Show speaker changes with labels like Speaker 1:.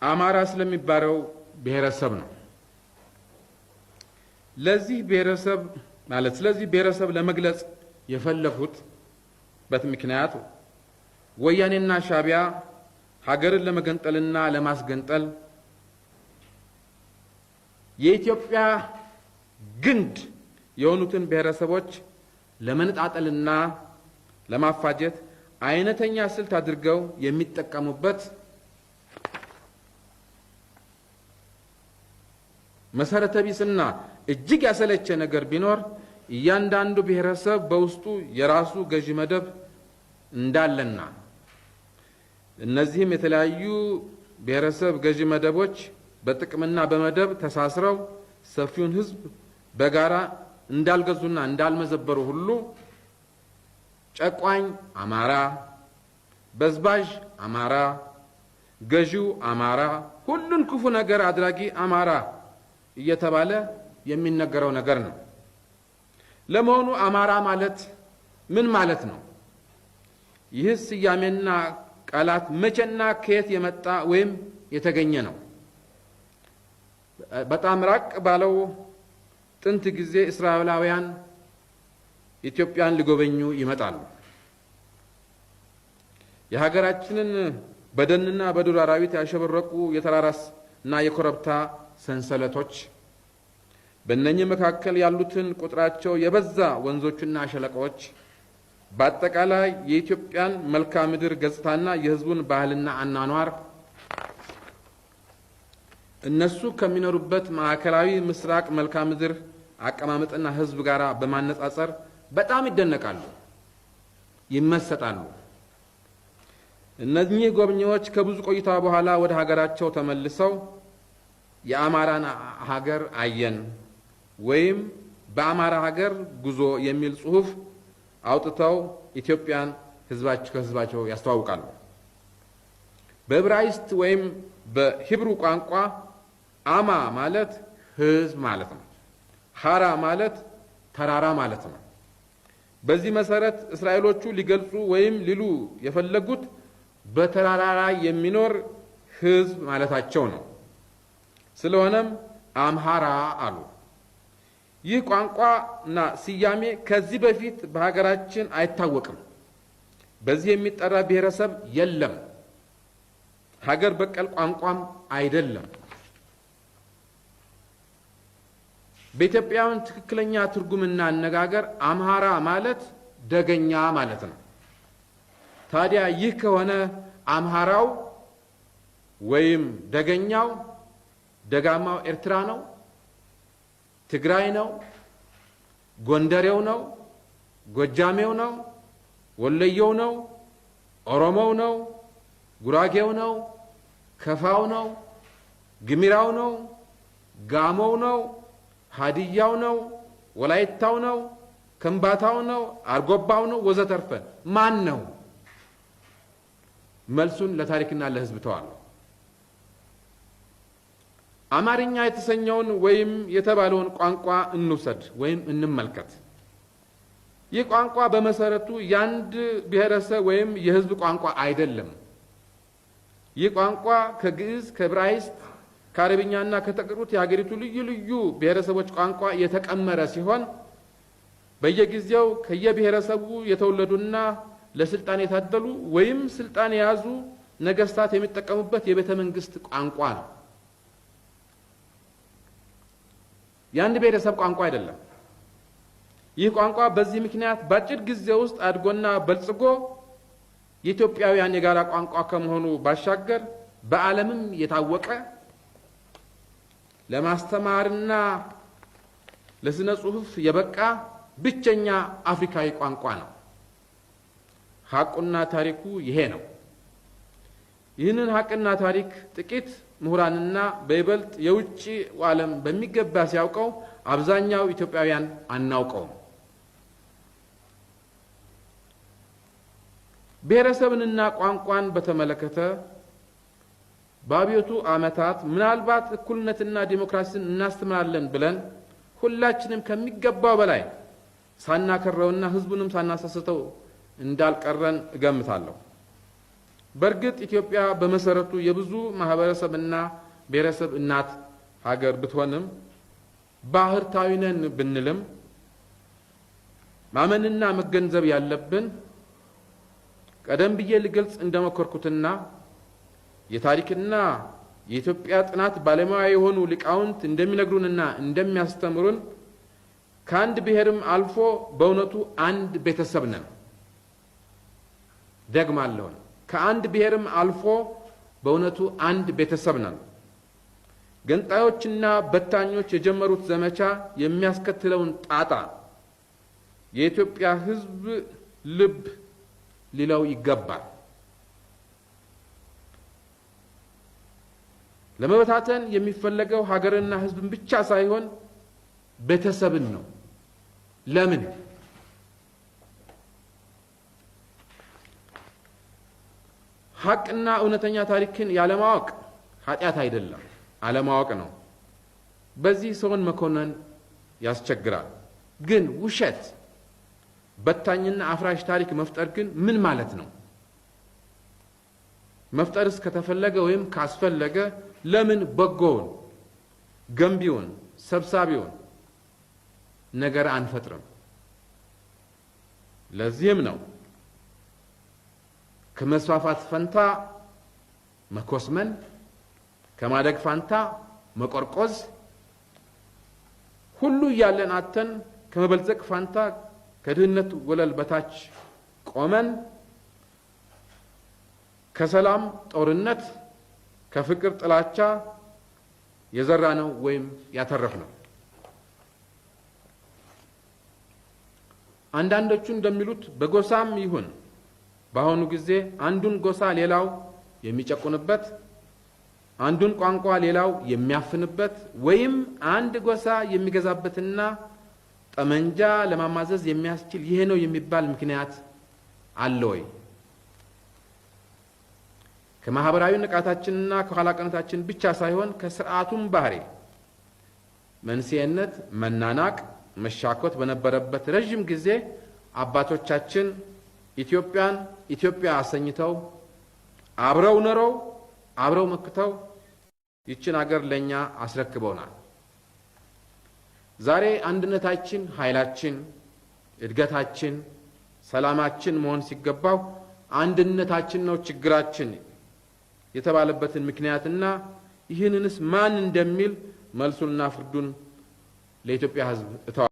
Speaker 1: አማራ ስለሚባለው ብሔረሰብ ነው። ለዚህ ብሔረሰብ ማለት ስለዚህ ብሔረሰብ ለመግለጽ የፈለኩት ምክንያት ወያኔና ሻዕቢያ ሀገርን ለመገንጠልና ለማስገንጠል የኢትዮጵያ ግንድ የሆኑትን ብሔረሰቦች ለመነጣጠልና ለማፋጀት አይነተኛ ስልት አድርገው የሚጠቀሙበት መሰረተ ቢስና እጅግ ያሰለቸ ነገር ቢኖር እያንዳንዱ ብሔረሰብ በውስጡ የራሱ ገዢ መደብ እንዳለና እነዚህም የተለያዩ ብሔረሰብ ገዢ መደቦች በጥቅምና በመደብ ተሳስረው ሰፊውን ሕዝብ በጋራ እንዳልገዙና እንዳልመዘበሩ ሁሉ ጨቋኝ አማራ፣ በዝባዥ አማራ፣ ገዢው አማራ፣ ሁሉን ክፉ ነገር አድራጊ አማራ እየተባለ የሚነገረው ነገር ነው። ለመሆኑ አማራ ማለት ምን ማለት ነው? ይህ ስያሜና ቃላት መቼና ከየት የመጣ ወይም የተገኘ ነው? በጣም ራቅ ባለው ጥንት ጊዜ እስራኤላውያን ኢትዮጵያን ሊጎበኙ ይመጣሉ። የሀገራችንን በደንና በዱር አራዊት ያሸበረቁ የተራራና የኮረብታ ሰንሰለቶች፣ በእነኚህ መካከል ያሉትን ቁጥራቸው የበዛ ወንዞችና ሸለቆዎች፣ በአጠቃላይ የኢትዮጵያን መልክዓ ምድር ገጽታና የሕዝቡን ባህልና አኗኗር እነሱ ከሚኖሩበት ማዕከላዊ ምስራቅ መልክዓ ምድር አቀማመጥና ሕዝብ ጋር በማነጻጸር በጣም ይደነቃሉ፣ ይመሰጣሉ። እነኚህ ጎብኚዎች ከብዙ ቆይታ በኋላ ወደ ሀገራቸው ተመልሰው የአማራን ሀገር አየን ወይም በአማራ ሀገር ጉዞ የሚል ጽሑፍ አውጥተው ኢትዮጵያን ህዝባቸው ከህዝባቸው ያስተዋውቃሉ። በዕብራይስጥ ወይም በሂብሩ ቋንቋ አማ ማለት ህዝብ ማለት ነው። ሀራ ማለት ተራራ ማለት ነው። በዚህ መሰረት እስራኤሎቹ ሊገልጹ ወይም ሊሉ የፈለጉት በተራራ ላይ የሚኖር ህዝብ ማለታቸው ነው። ስለሆነም አምሃራ አሉ። ይህ ቋንቋና ስያሜ ከዚህ በፊት በሀገራችን አይታወቅም። በዚህ የሚጠራ ብሔረሰብ የለም። ሀገር በቀል ቋንቋም አይደለም። በኢትዮጵያውያን ትክክለኛ ትርጉምና አነጋገር አምሃራ ማለት ደገኛ ማለት ነው። ታዲያ ይህ ከሆነ አምሃራው ወይም ደገኛው ደጋማው ኤርትራ ነው? ትግራይ ነው? ጎንደሬው ነው? ጎጃሜው ነው? ወሎየው ነው? ኦሮሞው ነው? ጉራጌው ነው? ከፋው ነው? ግሚራው ነው? ጋሞው ነው? ሀዲያው ነው? ወላይታው ነው? ከምባታው ነው? አርጎባው ነው? ወዘተርፈ ማን ነው? መልሱን ለታሪክና ለሕዝብ ተዋለሁ። አማርኛ የተሰኘውን ወይም የተባለውን ቋንቋ እንውሰድ ወይም እንመልከት። ይህ ቋንቋ በመሰረቱ የአንድ ብሔረሰብ ወይም የሕዝብ ቋንቋ አይደለም። ይህ ቋንቋ ከግዕዝ፣ ከዕብራይስጥ፣ ከአረብኛና ከተቀሩት የሀገሪቱ ልዩ ልዩ ብሔረሰቦች ቋንቋ የተቀመረ ሲሆን በየጊዜው ከየብሔረሰቡ የተወለዱና ለስልጣን የታደሉ ወይም ስልጣን የያዙ ነገስታት የሚጠቀሙበት የቤተ መንግስት ቋንቋ ነው። የአንድ ብሔረሰብ ቋንቋ አይደለም። ይህ ቋንቋ በዚህ ምክንያት በአጭር ጊዜ ውስጥ አድጎና በልጽጎ የኢትዮጵያውያን የጋራ ቋንቋ ከመሆኑ ባሻገር በዓለምም የታወቀ ለማስተማርና ለስነ ጽሑፍ የበቃ ብቸኛ አፍሪካዊ ቋንቋ ነው። ሐቁና ታሪኩ ይሄ ነው። ይህንን ሐቅና ታሪክ ጥቂት ምሁራንና በይበልጥ የውጭ ዓለም በሚገባ ሲያውቀው አብዛኛው ኢትዮጵያውያን አናውቀውም። ብሔረሰብንና ቋንቋን በተመለከተ በአብዮቱ ዓመታት ምናልባት እኩልነትና ዲሞክራሲን እናስተምራለን ብለን ሁላችንም ከሚገባው በላይ ሳናከረውና ሕዝቡንም ሳናሳስተው እንዳልቀረን እገምታለሁ። በእርግጥ ኢትዮጵያ በመሰረቱ የብዙ ማህበረሰብና ብሔረሰብ እናት ሀገር ብትሆንም፣ ባህርታዊ ነን ብንልም፣ ማመንና መገንዘብ ያለብን ቀደም ብዬ ልገልጽ እንደሞከርኩትና የታሪክና የኢትዮጵያ ጥናት ባለሙያ የሆኑ ሊቃውንት እንደሚነግሩንና እንደሚያስተምሩን ከአንድ ብሔርም አልፎ በእውነቱ አንድ ቤተሰብ ነን። ደግማለሁን፣ ከአንድ ብሔርም አልፎ በእውነቱ አንድ ቤተሰብ ነን። ገንጣዮችና በታኞች የጀመሩት ዘመቻ የሚያስከትለውን ጣጣ የኢትዮጵያ ሕዝብ ልብ ሊለው ይገባል። ለመበታተን የሚፈለገው ሀገርና ሕዝብን ብቻ ሳይሆን ቤተሰብን ነው። ለምን? ሀቅና እውነተኛ ታሪክን ያለማወቅ ኃጢአት አይደለም፣ አለማወቅ ነው። በዚህ ሰውን መኮነን ያስቸግራል። ግን ውሸት፣ በታኝና አፍራሽ ታሪክ መፍጠር ግን ምን ማለት ነው? መፍጠርስ ከተፈለገ ወይም ካስፈለገ ለምን በጎውን፣ ገንቢውን፣ ሰብሳቢውን ነገር አንፈጥርም? ለዚህም ነው ከመስፋፋት ፈንታ መኮስመን፣ ከማደግ ፋንታ መቆርቆዝ፣ ሁሉ እያለን አተን ከመበልጸግ ፋንታ ከድህነት ወለል በታች ቆመን፣ ከሰላም ጦርነት፣ ከፍቅር ጥላቻ የዘራ ነው ወይም ያተረፍ ነው። አንዳንዶቹ እንደሚሉት በጎሳም ይሁን በአሁኑ ጊዜ አንዱን ጎሳ ሌላው የሚጨቁንበት፣ አንዱን ቋንቋ ሌላው የሚያፍንበት ወይም አንድ ጎሳ የሚገዛበትና ጠመንጃ ለማማዘዝ የሚያስችል ይሄ ነው የሚባል ምክንያት አለ ወይ? ከማህበራዊ ንቃታችንና ከኋላ ቀነታችን ብቻ ሳይሆን ከስርዓቱም ባህሪ መንስኤነት መናናቅ፣ መሻኮት በነበረበት ረዥም ጊዜ አባቶቻችን ኢትዮጵያን ኢትዮጵያ አሰኝተው፣ አብረው ኖረው፣ አብረው መክተው ይችን አገር ለእኛ አስረክበውናል። ዛሬ አንድነታችን ኃይላችን፣ እድገታችን፣ ሰላማችን መሆን ሲገባው አንድነታችን ነው ችግራችን የተባለበትን ምክንያትና ይህንንስ ማን እንደሚል መልሱንና ፍርዱን ለኢትዮጵያ ሕዝብ እተዋለሁ።